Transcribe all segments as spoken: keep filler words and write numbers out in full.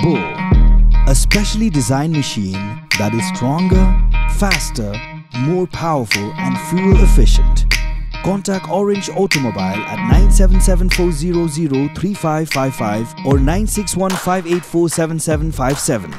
Bor, a specially designed machine that is stronger, faster, more powerful, and fuel efficient. Contact Orange Automobile at nine seven seven four zero zero three five five five or nine six one five eight four seven seven five seven.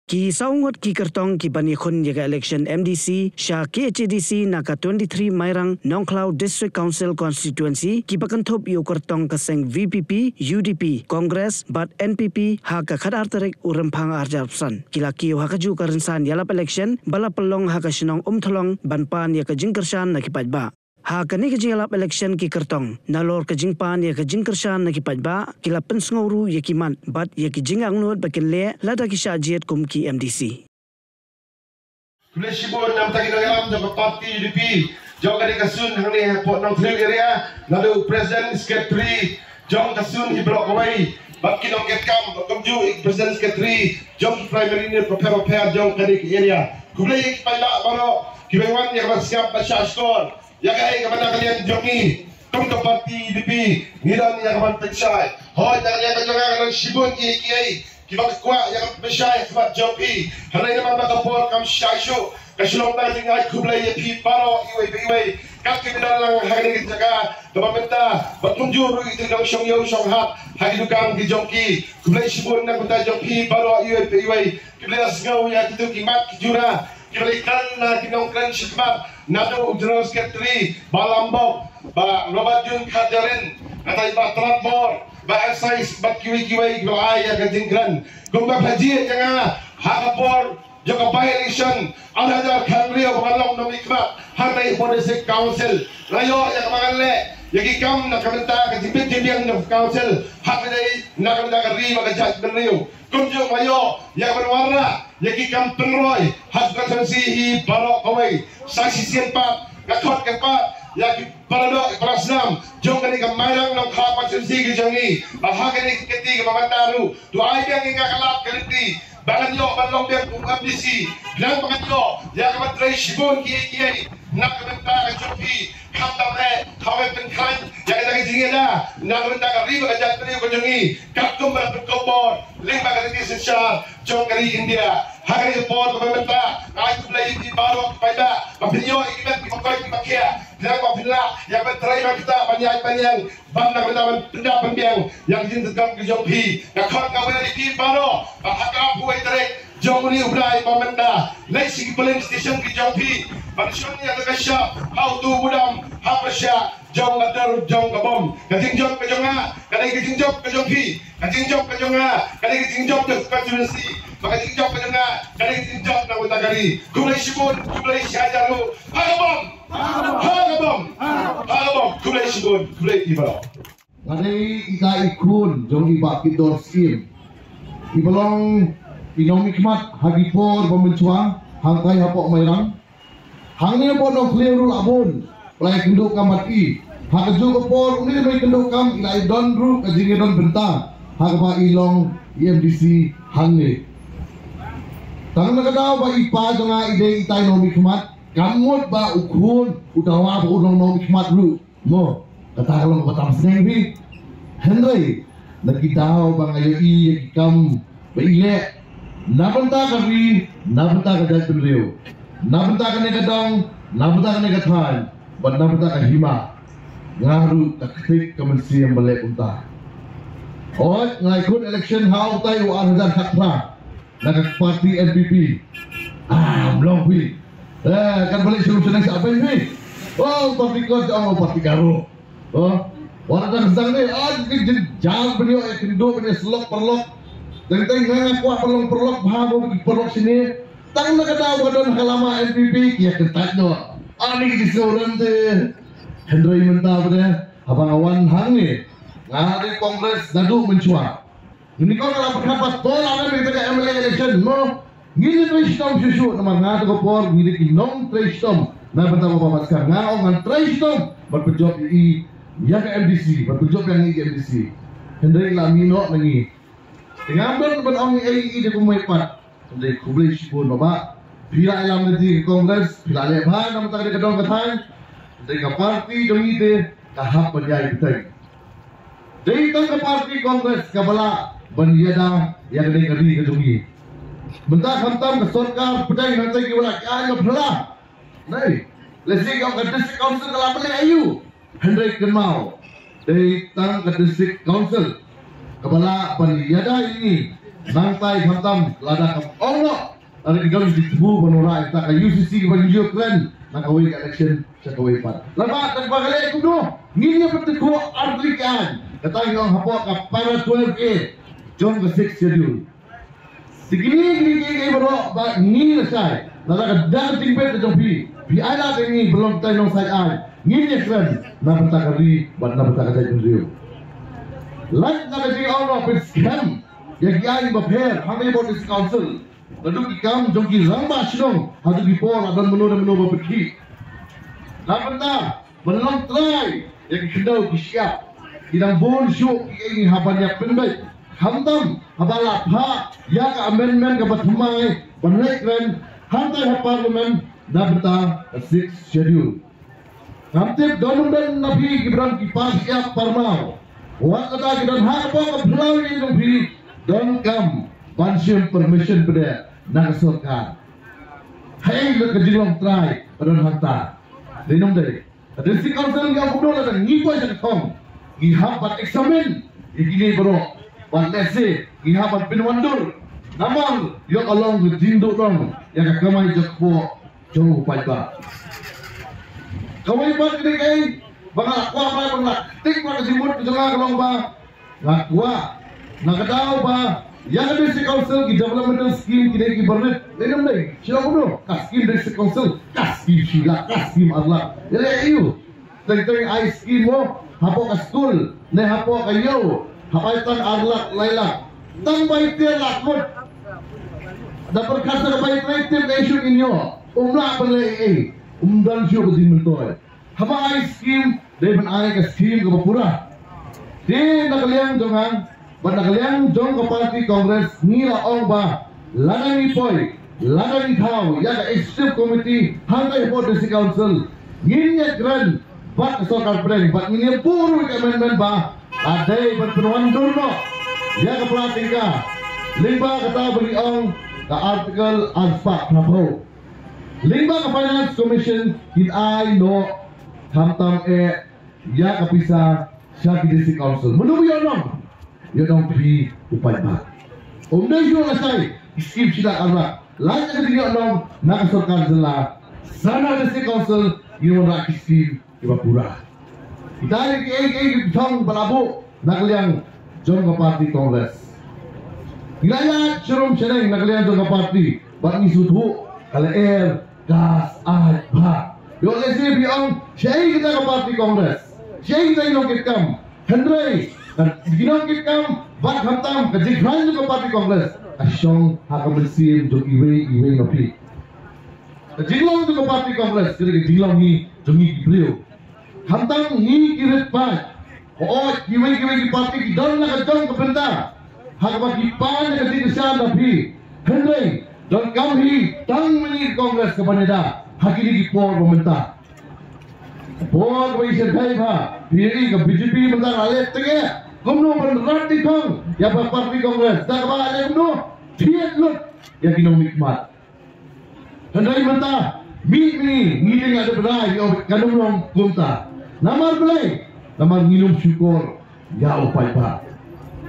Ki saw ngut ki kyrtong ki ban ïakhun ïa ka election M D C sha K H A D C na ka twenty-three Mairang Nongkhlaw District Council Constituency, ki ba kynthup ïa u kyrtong ka seng V P P, U D P, Congress bad N P P ha ka khatar tarik u Rymphang arhajar arphew san, ki la kiew ha kajuh ka rynsan ïalap election ba la pynlong ha ka shnong Umthlong ban pan ïa ka jingkyrshan na ki paidbah. Ha kane ka jingïalap election ki kyrtong, nalor ka jingpan ïa ka jingkyrshan na ki paidbah, ki la pynsngew ruh ïa ki mat bad ïa ki jingangnud ba kin leh lada ki shah jied kum ki M D C. Khublei shibun na ka bynta ki nongïalam jong ka party U D P jong kane ka zone hangne hapoh Nongthliew area, naduh u president, secretary jong ka zone hi baroh kawei, bad ki nongkitkam, bad kumjuh i president, secretary jong ki primary unit bapher bapher jong kane ka area. Khublei ïa ki paidbah baroh kiba wan ïa ka ban sngap bad shahshkor ïa kaei kaba na ka liang jong ngi kum ka party U D P, ngi don ïa ka ban pynshai. Hooid, na ka liang ka jong nga ka don shibun kiei kiei kiba nga kwah ïa ka ban pynshai ha khmat jong phi. Hynrei namar ba ka por kam shai shuh, ka shu long tang ka jingai khublei ïa phi baroh iwei pa iwei. Kat kiba don lang ha kane ka jaka kaba mynta, bad kumjuh ruh ïa ki nongshong ïew shong hat ha ki dukan ki jong ki. Khublei shibun na ka bynta jong phi baroh iwei pa iwei kiba la sngew ïa kito ki mat ki jura kiba la ïakren na ki nongkren shakhmat, naduh u General Secretary Bah Lambok, Bah Robert June Kharjahrin, kata i Bah Tradbor, Bah Excise bad kiwei kiwei kiba la ai ïa ka jingkren. Kumba phi jied ïa nga ha ka por jong ka by-election arhajar khathynriew ba nga long nongmihkhmat hangne hapoh District Council. Nga ïoh ïa kaba ngan leh ïa ki kam na ka bynta ka jingbit jingbiang jong ka council, ha kaba ïadei na ka bynta ka ri bad ka jaitbynriew. Kumjuh nga ïoh ïa ka ban wanrah ïa ki kam pynroi ha ka constituency hi baroh kawei. Sa shisien pat nga khot ka pat ïa ki para doh para snam jong kane ka Mairang Nongkhlaw constituency ka jong ngi, ba ha kane ka kti kaba mynta ruh to ai biang ïa nga ka lad ka lynti ba ngan ïoh ban long biang kum u M D C. Khnang ba ngan ïoh ïa ka ban trei shibun kiei kiei na ka bynta ka jong phi, khamtam eh ha ka ban pynkhlaiñ ïa kata ka jingïada na ka bynta ka ri bad ka jaitbynriew ka jong ngi, katkum ba la pynkup bor lyngba ka lynti synshar jong ka ri India. Ha kane ka por kaba mynta nga ai khublei ïa phi baroh ki paidbah ba phin ïoh ïa ki met kiba koit kiba khiah, khnang ba phin lah ïa ka ban trei ban ktah, ban ïaid ban ïeng, ban nang bynta ban pyndap pynbiang ïa ka jingdonkam ka jong phi. Nga khot nga wer ïa phi baroh ba ha ka arphew wei tarik jong une u bnai ba mynta, leit sha ki polling station ki jong phi ban shon ïa ka kashap ha uto u budam ha pyrshah jong ka dur jong ka bom. Ka jingjop ka jong nga ka dei ka jingjop ka jong phi, ka jingjop ka jong nga ka dei ka jingjop jong ka constituency, bad ka jingjop ka jong nga ka dei ka jingjop na ka bynta ka ri. Khublei shibun, khublei shihajar nguh. Ha ka bom! Ha ka bom! Ha ka bom! Khublei shibun, khublei ïa phi baroh. Nga dei i khynnah i khun jong i Bah Kitdor Syiem, iba long i nongmihkhmat ha ki por ba mynshuwa hangtai hapoh Mairang. Hangne hapoh Nongthliew ruh la bun ba la ïakynduh kam bad i. Ha kajuh ka por une ba ïakynduh kam i la ïadon ruh ka jingïadon bynta ha kaba i long i M D C hangne. Tang na ka daw ba i pa jong nga i dei itai nongmihkhmat, kam mut ba u khun u dawa ba u long nongmihkhmat ruh. Mo, kata ka long kaba tam sngewbha. Hynrei na ki daw ba nga ïohi ïa ki kam ba i leh na bynta ka ri, na bynta ka jaitbynriew, na bynta kane ka dong, na bynta kane ka thaiñ, bad na bynta ka hima, nga ruh ka ktik ka mynsiem ban leh kumta. Hooid, nga ïakhun election ha utai u arhajar khatphra na ka party N P P. Ah, mlong phi. Eh, kan balik shuh shuh sa ben phi. Oh, party kot, oh, party Garo. Oh, wat la dang sdang ne, ah, ki jin jar bynïoh, eh, ki duh bynïoh slok parlok. Dang dang nga nga kwah parlok parlok, bha mo ki parlok sini. Tang na ka daw ka don ha ka lama N P P ki ïa kyntait noh. Ah, ni ki jisngew rem te. Hynrei mynta ba dei haba nga wan hangne, nga dei Congress naduh mynshuwa. Ngi ko ka la pyrkhat ba to la nang ïa ka M L A election mo. Ngi ngi trei shitom shuh shuh namar nga to ka por ngi dei ki nong trei shitom. Na bynta ba ba maskar nga ong ngan trei shitom ban pynjop ïa i ïa ka M D C, ban pynjop ïa ngi ïa ka M D C. Hynrei la mih noh na ngi. Te ngam don ban ong ïa i da kumwei pat. Hynrei khublei shibun baba. Phi la ïalam na ka Congress, phi la leh bha na ka bynta ka dong ka thaiñ. Dei ka party jong ngi te ka hap ban ïai bteng. Dei tang ka party Congress kaba lah ban ïada ïa kane ka ri ka jong ngi. Mynta khamtam ka sorkar pdeng hangta ki ba la ki aiñ ba phylla. Nei, lehse ka ong ka District Council ka la pynleh aïu. Hynrei kynmaw, dei tang ka District Council kaba lah ban ïada ïa ngi. Nangta khamtam lada kam ong noh, lada ki don ki thmu ban wanrah ïa ka U C C kaba ngi ïoh kren na kawei ka election sha kawei pat. Lada tang ba ka leh kumno, ngin ïa pyntyngkhuh artylli ki aiñ. Kata ngi ong hapoh ka para twelve A jong ka Sixth Schedule. Te kine, kine, kine, kine baroh ba ngi la shai. Lada ka dang jingbit ka jong phi, phi ai lad ïa ngi ba long tai nongshai aiñ, ngin ïa kren na bynta ka ri bad na bynta ka jaitbynriew. Lait na ka jingong noh pynskhem ïa ki aiñ bapher hangne hapoh District Council. Naduh ki kam jong ki rangbah shnong haduh ki por la don mano mano ba pynkhih. Na bynta ban long trai ïa ki khyndew ki shyiap, ki dang bun shuh kiei kiei ngi hap ban ïa pynbeit. Khamtam haba la phah ïa ka amendment kaba thymmai ban leit kren hangtai ha Parliament na bynta ka Sixth Schedule. Ngam tip don ym don na phi kiba don ki par shyiap par maw. Wat lada ki don hapoh ka phyllaw ïing jong phi, donkam ban shim permission pat na ka sorkar. Hei, la ka jinglong trai ba don hangta. Dei nong dei. Ka District Council ngi ong kumno, lada ngi poi sha ka thong, ngi hap ban examine ïa kine baroh. Bad lehse ngi hap ban pynwandur. Namar ïoh ka long ka jingduh long ïa ka kamai jakpoh jong u paidbah. Kawei pat ka dei kaei, ba nga la kwah ba nga la tik ba ka jingmut ka jong nga ka long ba nga kwah na ka daw ba ïa ka District Council ki developmental scheme ki dei kiba rit. Dei nong dei, shu ong kumno, ka scheme District Council, ka scheme shi lak, ka scheme ar lak. Ïa leh aïu? Teng teng ai scheme mo hapoh ka skul ne hapoh ka ïew, hap ai tang ar lak lai lak. Tang bai tiar lak mut. Da pyrkhat sa ka bai tiar tiar ka issue in ïoh. Um lah ban leh ei ei. Um don shuh ka jingmyntoi. Haba ai scheme dei ban ai ka scheme kaba pura. Te na ka liang jong nga bad na ka liang jong ka party Congress ngi la ong ba lada ngi poi, lada ngi thaw ïa ka executive committee hangtai hapoh District Council, ngin ïa kren bad ka sorkar pdeng bad ngin ïa buh ruh ka amendment ba ka dei ban pynwandur noh ïa ka pla tyngka lyngba kata ba ngi ong ka Article arspah phraphew. Lyngba ka Finance Commission kin ai noh khamtam eh ïa ka pisa sha ki District Council. Mano ba ïoh nong? Ïoh nong phi u paidbah. Um dei shuh lashai ki scheme shi lak ar lak. Lait na ka jingïoh nong na ka sorkar jylla, sa na District Council ngin wanrah ki scheme kiba pura. Kita ki ei ki ei ki thong ba la buh na ka liang jong ka party Congress. Ngi la ïaid sharum shaneng na ka liang jong ka party bad ngi sngewthuh ka lyer ka sait bha. Ïoh lehse phi ong shaei kita ka party Congress, shaei kita ki nongkitkam. Hynrei ki nongkitkam bad khamtam ka jingkhlaiñ jong ka party Congress ka shong ha ka mynsiem jong iwei iwei na phi. Ka jinglong jong ka party Congress ka dei ka jinglong ngi jong ngi ki briew. Khamtam ngi ki rit paid. Hooid, kiwei kiwei ki party ki don na ka jong ka bynta ha kaba ki pan ka jingkyrshan da phi. Hynrei donkam hi tang ma ngi Congress ka ban ïada ha kine ki por ba mynta. Por ba i shyrkhei bha phi ïa ka B J P mynta ka leh teng eh kumno ban rat dei khong ïa ka party Congress da kaba leh kumno thied lut ïa ki nongmihkhmat. Hynrei mynta mih mih ngi dei nga dei brai ïa ka nong long kumta. Namar balei? Namar ngi nong shukor ïa u paidbah.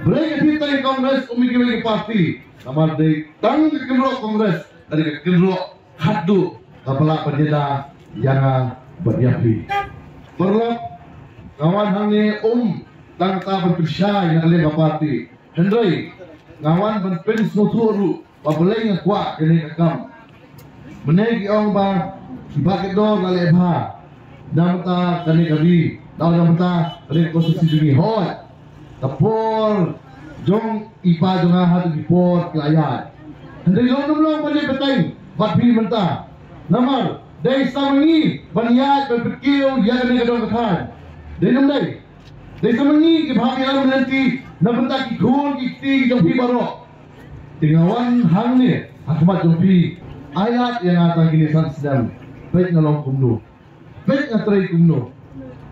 Balei ka thik tang Congress um ïa kiwei ki party? Namar dei tang ka kynroh Congress ka dei ka kynroh khatduh kaba lah ban ïada ïa nga bad ïa phi. Paralok, nga wan hangne um tang kata ban pynshai na ka liang ka party. Hynrei nga wan ban pynsngewthuh ruh ba balei nga kwah kane ka kam. Mynne ki ong ba ki bah ki dor la leh bha na bynta kane ka ri, na bynta kane ka konstituensi jong ngi. Hooid, ka por jong i pa jong nga ha ki por ki la ïaid. Hynrei long nym long ban ïa bteng bad phi mynta. Namar dei sa ma ngi ban ïaid ban pynkiew ïa kane ka dong ka thaiñ. Dei nym dei? Dei sa ma ngi kiba hap ïalam lynti na bynta ki khun ki kti ki jong phi baroh. Te nga wan hangne ha khmat jong phi Ai lad ïa nga tang kine san snem. Peit nga long kumno. Peit nga trei kumno.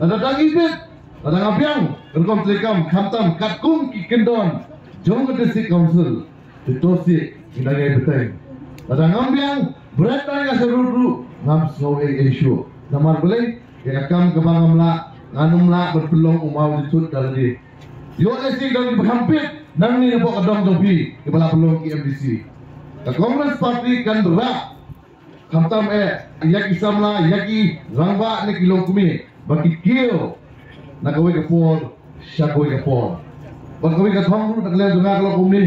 Lada dang ibit, lada nga biang, rukom treikam, khamtam, katkum ki kyndon jong ka District Council. Te to sih, ngi dang ïai bteng. Lada ngam biang, bret dang nga sha rud ruh, ngam sngew ei ei shuh. Namar balei, ïa ka kam kaba ngam lah, ngan ym lah ban pynlong u maw jingthut da lade. Ïoh lehse dang ki ba kham pit, nangne napoh ka dong jong phi, kiba la pynlong ki M D C. Ka Congress Party kan rah, khamtam eh, ïa ki samla, ïa ki rangbah ne ki longkmie, ba ki kiew na kawei ka por sha kawei ka por. Bad kawei ka thong ruh na ka liang jong nga ka long kumne.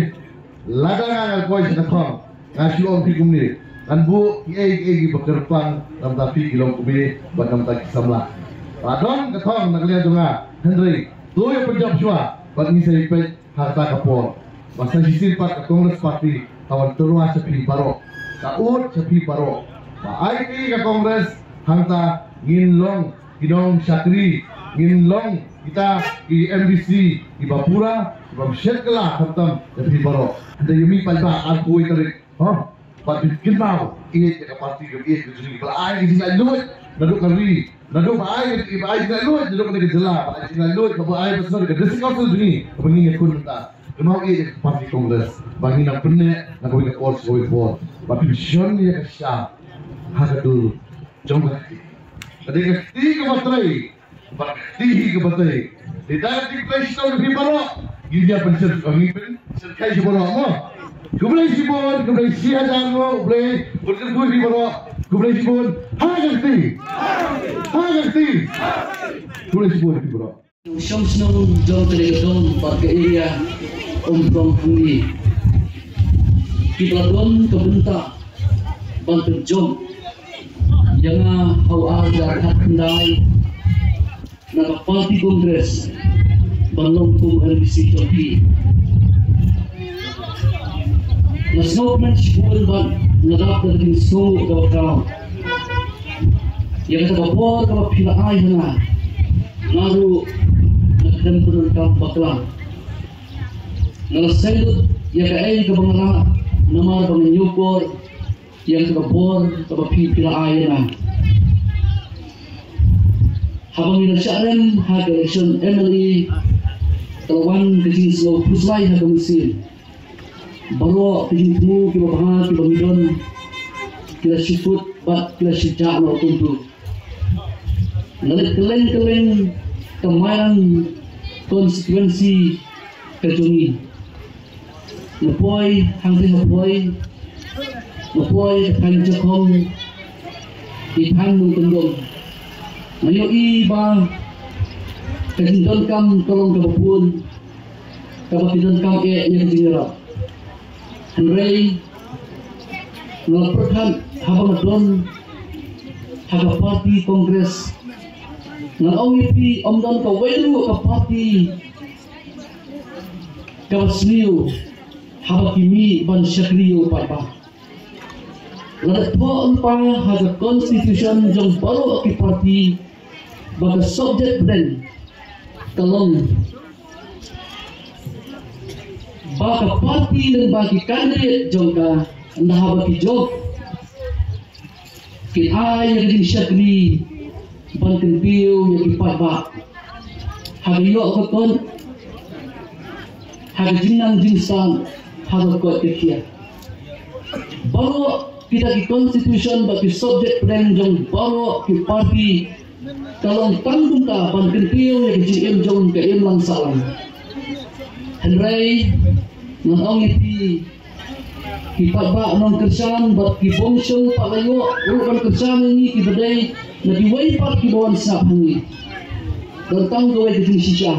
Lada nga nga poi sha ka thong, nga shu ong phi kumne, ngan buh kiei kiei kiba kyrpang na bynta phi ki longkmie bad na bynta ki samla. Ba don ka thong na ka liang jong nga, hynrei to ïa pynjop shuwa bad ngin sa ïa peit ha kata ka por. Ba sa shisien pat ka Congress Party ka wan tyrwa sha phi baroh, ka ud sha phi baroh. Ba aiti ka Congress hangta ngin long ki nongshakri, ngin long kita ki M D C kiba pura, kiba ym shet kylla khamtam ïa phi baroh. Hynda ïa mih paidbah arphew tarik. Hooid, ba phi kynmaw ïa ka party, ïa ka jong ngi, ba la ai ka jinglaitluid naduh ka ri, naduh ba ai, ba ai jinglaitluid naduh ka jylla, ba ai jinglaitluid, ba ai ba sdang ka District Council jong ngi, ba ngin ïakhun mynta. Kynmaw ïa ka party Congress, ba ngin nang pynneh na kawei ka por sha kawei ka por, ba phin shon ïa ka sha ha ka dur jong ka kti. Ka dei ka kti kaba trei, bad ka kti hi kaba trei. Te da ka kti kaba trei shisha na phi baroh, ngin ïa pynshyrkhei, ngin pynshyrkhei sha baroh mo. Khublei shibun, khublei shihajar mo, khublei, khublei kyrkhu phi baroh, khublei shibun. Ha ka kti. Ha ka kti. Khublei shibun phi baroh. Shong shnong jong ka dei ka dong bad ka area Umprong hangne, ki ba la don ka bynta ban pynjop ïa nga ha u ar hajar khatkhyndai na ka party Congress ban long kum u M D C jong ki. Nga sngewkmen shibun bad nga dap da ka jingsngew kaba khraw ïa kata ka bor kaba phi la ai ha nga. Nga ruh nga khlem pyndonkam bakla. Nga la sngewthuh ïa kaei kaba nga lah namar ba nga ñiewkor ïa kata ka bor kaba phi, phi la ai ïa nga. Haba ngi la shah rem ha ka election M L A, ka la wan ka jingsngew pyrshah ha ka mynsiem. Baroh ki jingthmu kiba bha kiba ngi don ki la shu kut bad ki la shu jah noh kumtu. Nga leit kylleng kylleng ka Mairang constituency ka jong ngi. Nga poi hangtei ha Poi, nga poi ha thaiñ Jakhong, i thaiñ Nongkyndong. Nga ïohi ba ka jingdonkam ka long kaba bun, kaba ki donkam eh ïa ka jingïarap. Hynrei nga la pyrkhat haba nga don ha ka party Congress, nga ong ïa phi, ym don kawei ruh ka party kaba sniew haba ki mih ban shakri ïa u paidbah. Lada thoh lypa ha ka constitution jong baroh ki party ba ka subject pdeng ka long ba ka party lem bad ki candidate jong ka, ynda haba ki jop, kin ai ïa ka jingshakri ban kyntiew ïa ki paidbah ha ka ïoh ka kot, ha ka jingnang jingstad, ha ka koit ka khiah. Baroh kita ki constitution bad ki subject pdeng jong baroh ki party ka long tang kumta ban kyntiew ïa ka jingim jong ka imlang sahlang. Hynrei ngan ong ïa phi, ki paidbah nongkyrshan bad ki bym shym pat la ïoh ruh ban kyrshan ïa ngi kiba dei na kiwei pat kiba wan sngap ha ngi, don tang kawei ka jingshisha.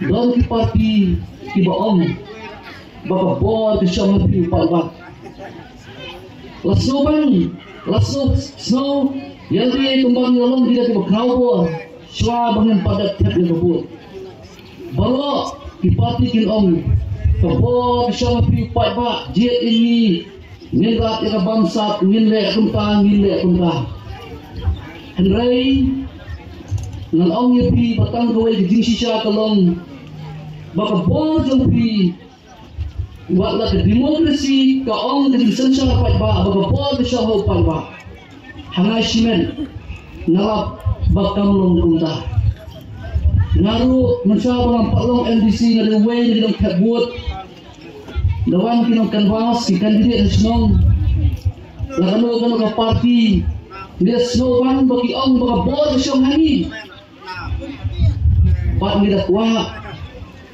Don ki party kiba ong ba ka bor ka shong ha phi u paidbah. La sngewbang, la sngew, sngew ïa lade kumba ngi la long kita kiba khraw bor shuwa ba ngim pat dep thep ïa ka vote. Baroh ki party kin ong ka bor ka shong ha phi u paidbah, jied ïa ngi, ngin rat ïa ka bamsap, ngin leh kumta, ngin leh kumta. Hynrei ngan ong ïa phi ba tang kawei ka jingshisha ka long ba ka bor jong phi Wat la ka democracy ka ong ka jingsynshar paidbah ba ka bor ka shong ha u paidbah. Ha nga shimet nga lap ba kam long kumta. Nga ruh mynshwa ba ngam pat long M D C nga dei uwei na ki nongthep vote. Da wan ki nong canvass ki candidate na shnong, la kano kano ka party, ngi da sngewbang ba ki ong ba ka bor ka shong ha ngi. Bad ngi da kwah,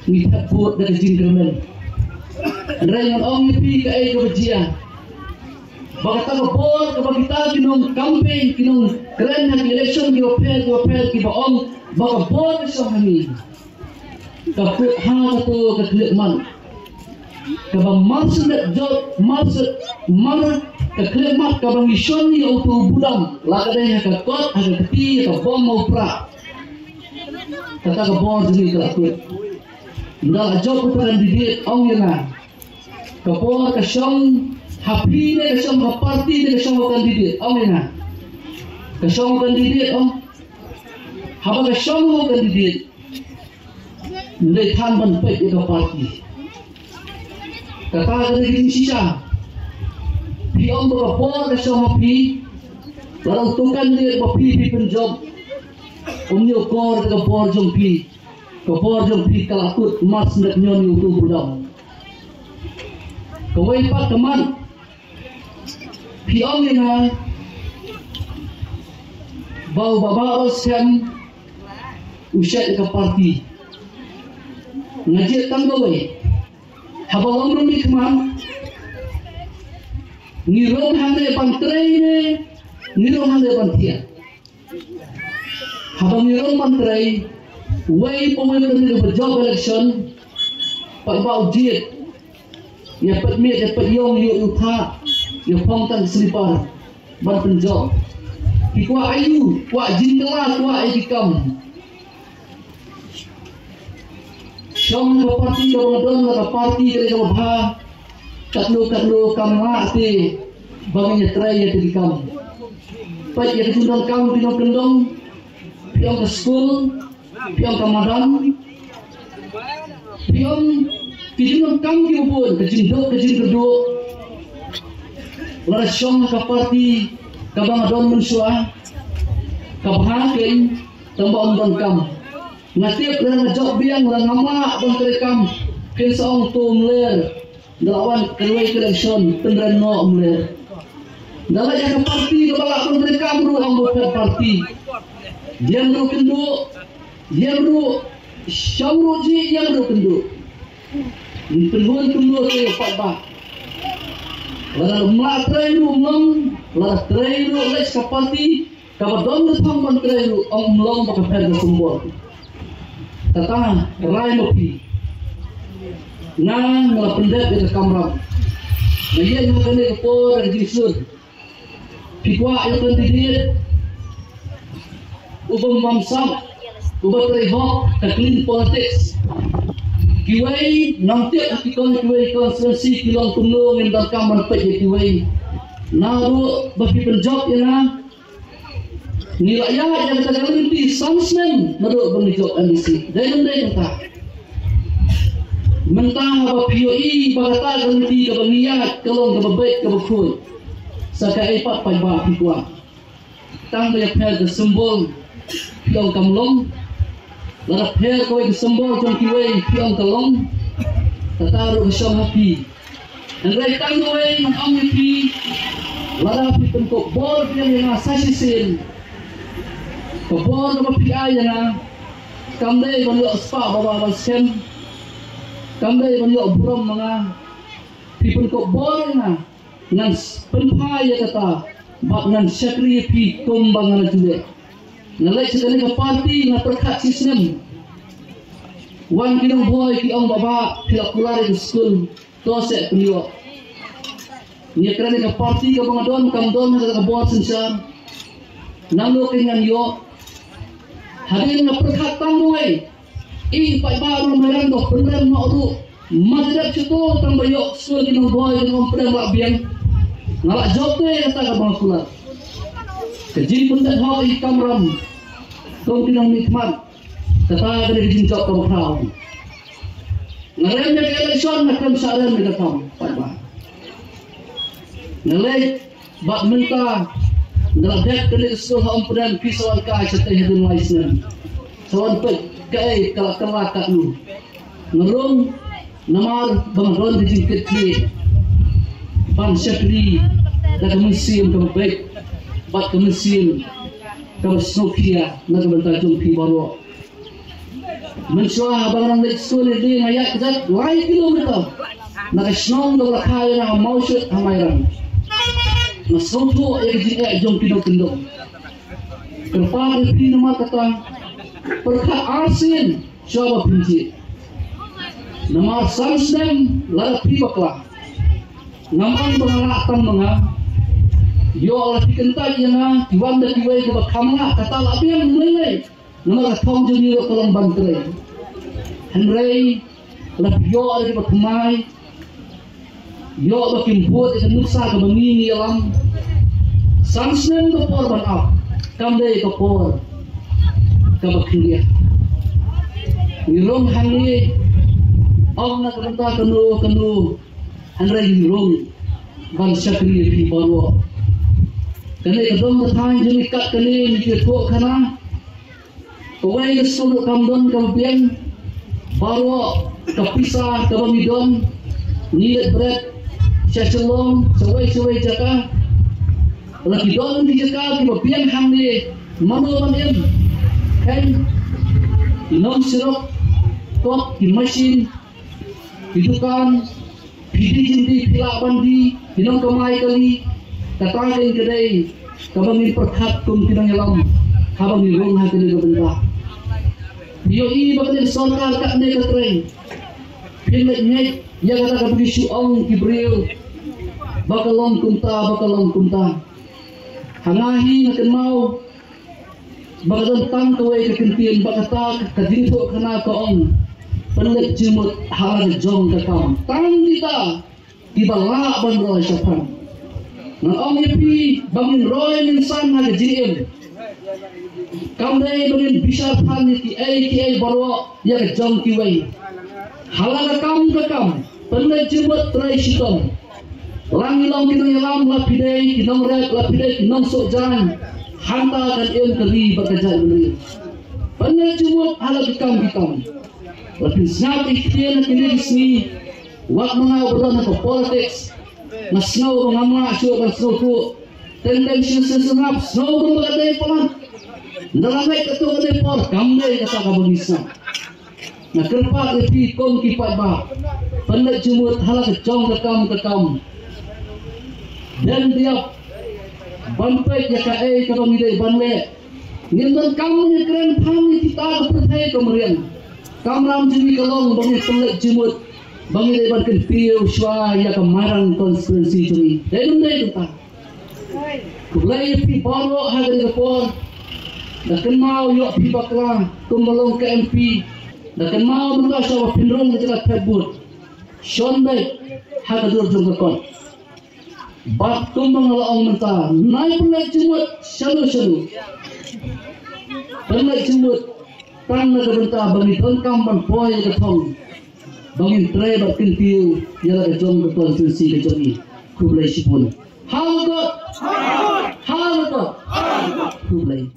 ngi thep vote da ka jingkyrmen. Hynrei ngan ong ïa phi kaei kaba jia, ba kata ka bor kaba kita ki nong campaign, ki nong kren ha ki election kiba pher kiba pher kiba ong ba ka bor ka shong ha ngi, ka kut ha kato ka khlieh mat kaba mar shen dep jop, mar shen, mar ka khlieh mat kaba ngi shon ïa uto u budam, la ka dei ha ka kot, ha ka kti, ha ka bom, ha u prah. Kata ka bor jong ngi ka la kut. Ynda la jop uto u candidate, ong ïa nga, ka bor ka shong ha phi ne ka shong ha party ne ka shong ha candidate, ong ïa nga. Ka shong ha candidate, ong. Haba ka shong ha u candidate, ym dei than ban peit ïa ka party. Kata ka dei ka jingshisha. Phi ong ba ka bor ka shong ha phi, lada uto u candidate ba phi phi pynjop um ñiewkor da ka bor jong phi, ka bor jong phi ka la kut mar shen dep ñion ïa uto u budam. Kawei pat ka mat, phi ong ïa nga ba u Bah Bah Olsem u shait ïa ka party. Nga jied tang kawei. Haba long ruh ngi khmat, ngi rung hangne ban trei ne ngi rung hangne ban thiah? Haba ngi rung ban trei, uwei pa uwei u candidate ba jop election, paidbah u jied ïa peit miet, ïa peit ïong, ïa u thah, ïa phong tang slipar ban pynjop. Ki kwah aïu? Kwah jingkylla, kwah ïa ki kam. Shong ha ka party kaba nga don, la ka party ka dei kaba bha. Katno katno kam nga te ba ngin ïatrei ïa ki kam. Peit ïa ka jingdonkam ki nongkyndong, phi ong ka skul, phi ong ka madan, phi ong ki jingdonkam kiba bun, ka jingduk ka jingkyrduh. Lada shong ha ka party kaba nga don mynshuwa, ka bha keiñ, tang ba ym donkam. Nga tip lada nga jop biang, lada ngam lah ban treikam, kin sa ong to ym ler. Ynda la wan kawei ka election, pynrem noh, ym ler. Ynda la ïa ka party kaba lah ban treikam ruh, ong ba phet party. Ïeng ruh kynduh, ïeng ruh, shong ruh jih, ïeng ruh kynduh. Pynhun kumno te ïa u paidbah? Lada ym lah trei ruh ym long, lada trei ruh leit sha ka party kaba don ka thong ban trei ruh, ym long ba ka pher ka symbol. Kata rai ma phi. Nga, nga la pyndep ïa ka kamram. Nga ïeng ha kane ka por ka jingsngewsih. Phi kwah ïa u candidate uba bamsap, uba trei hok, ka clean politics. Kiwei, ngam tip ha ki kon, kiwei constituency ki long kumno, ngim donkam ban peit ïa kiwei. Naduh ba phi pynjop ïa nga, ngi la ïaid ïa kata ka lynti san snem naduh ba ngi jop M D C. Dei lym dei kata. Mynta haba phi ïohi ba kata ka lynti kaba ngi ïaid ka long kaba beit kaba khuid, sa kaei pat paidbah phi kwah? Tang ba ïapher ka symbol phi ong kam long. Lada pher kawei ka symbol jong kiwei phi ong ka long. Kata ruh ka shong ha phi. Hynrei tang kawei ngan ong ïa phi, lada phi pynkup bor biang ïa nga sa shisien, ka bor kaba phi ai ïa nga kam dei ban ïoh spah ba ba ban skhem, kam dei ban ïoh burom ma nga. Phi pynkup bor ïa nga, ngan pynphai ïa kata bad ngan shakri ïa phi kumba nga la ju leh. Nga leit sha kane ka party nga pyrkhat shisnem. Wan ki nongbhoi ki ong, "Bah Bah, phi la kular ïa ka skul, to seh pynïoh." Nga kren ïa ka party kaba nga don, kam don ha ka bor synshar. Nangno kein ngan ïoh? Hadien nga pyrkhat tang kawei. I paidbah ruh, me rem doh, pynrem noh ruh. Ma dep shuh to tang ba ïoh skul ki nongbhoi ki nongpdeng lah biang. Nga lah jop te kata kaba nga kular. Ka jingpyndet hok ïa ki kamram kum ki nongmihkhmat, kata ka dei ka jingjop kaba khraw. Nga rem ïa ka election, nga khlem shah rem ïa ka kam paidbah. Nga leit bad mynta nga la dep kane ka skul ha Umpden, phi sa wan kai shatei hadien lai snem. Sa wan peit kaei ka la kylla katno. Nga rung namar ba nga don ka jingkitkhlieh ban shakri da ka mynsiem kaba beit bad ka mynsiem kaba sngewkhia na ka bynta jong phi baroh. Mynshuwa ba nga dang leit skul ïa nga ïaid kjat lai kilometer na ka shnong kaba la kha ïa nga ha Mawshut ha Mairang. Nga sngewthuh ïa ka jingeh jong ki nongkyndong. Kyrpad ïa phi namar kata, pyrkhat arsien shuwa ba phin jied. Namar san snem lada phi bakla, ngam ong ba nga lah tang ma nga. Ïoh la phi kyntait ïa nga, ki wan da kiwei kiba kham lah, kata la biang lei lei. Namar ka thong jong ngi ruh ka long ban trei. Hynrei la phi ïoh da kiba thymmai, ïoh ba kim bud ïa ka nuksa kaba ngi ngi ïalam. San snem ka por ban ap, kam dei ka por kaba khyndiat. Ngi rung hangne, ym na ka bynta kano kano, hynrei ngi rung ban shakri ïa phi baroh. Kane ka dong ka thaiñ jong ngi kat kane ngi ïathuh khana. Kawei ka sulu kam don kaba biang, baroh ka pisa kaba ngi don, ngi leit bret sha Shillong, shawei shawei jaka. La ki don ki jaka kiba biang hangne, mano ban im? Kheiñ, ki nong surok, kot, ki machine, ki dukan, phi die jingdie phi lah ban die, ki nongkamai kali, kata kein ka dei kaba ngin pyrkhat kum ki nongïalam haba ngi rung ha kane ka bynta. Phi ïohi ba kane ka sorkar katne ka trei, phin leit ngeit ïa kata kaba ngi shu ong ki briew ba ka long kumta, ba ka long kumta. Ha nga hi nga kynmaw ba ka don tang kawei ka kyntien, ba kata ka jingthoh khana ka ong, pynleit jingmut ha la ka jong ka kam. Tang kita kiba lah ban roi shaphang. Nga ong ïa phi ba ngin roi ngin san ha ka jingim. Kam dei ba ngin bishar than ïa kiei kiei baroh ïa ka jong kiwei. Ha la ka kam ka kam, pynleit jingmut trei shitom. La ngi long ki nongïalam, la phi dei ki nongrep, la phi dei ki nongsuk jaiñ, hangta kan im ka ri bad ka jaitbynriew. Pynleit jingmut ha la ki kam ki kam. La phin sngap ïa ki ktien ha kine ki sngi, wat ma nga uba don ha ka politics. Nga sngew ba ngam lah shuh ban sngewthuh. Teng teng shu shu sngap, sngew ba ka dei palat. Ynda la ngeit katto katne por, kam dei kata kaba ngi sngap. Nga kyrpad ïa phi kum ki paidbah, pynleit jingmut ha la ka jong ka kam ka kam. Dei ban ïap, ban peit ïa kaei kaba ngi dei ban leh. Ngim donkam ban ïakren than ïa kita ka pyrthei ka mariang. Kamram jong ngi ka long ba ngi pynleit jingmut, ba ngi dei ban kyntiew shuwa ïa ka Mairang constituency jong ngi. Dei ban dei kumta. Khublei ïa phi baroh ha kane ka por. Da kynmaw ïoh phi bakla kumba long ka M P. Da kynmaw mynta shuwa ba phin rung ka jaka thep vote, shon beit ha ka dur jong ka kot. Bad kumba nga la ong mynta, nai pynleit jingmut shano shano. Pynleit jingmut tang na ka bynta ba ngi donkam ban poi ïa ka thong, ba ngin trei bad kyntiew ïa la ka jong ka constituency ka jong ngi. Khublei shibun. Ha la ka kot. Ha la ka kot. Khublei.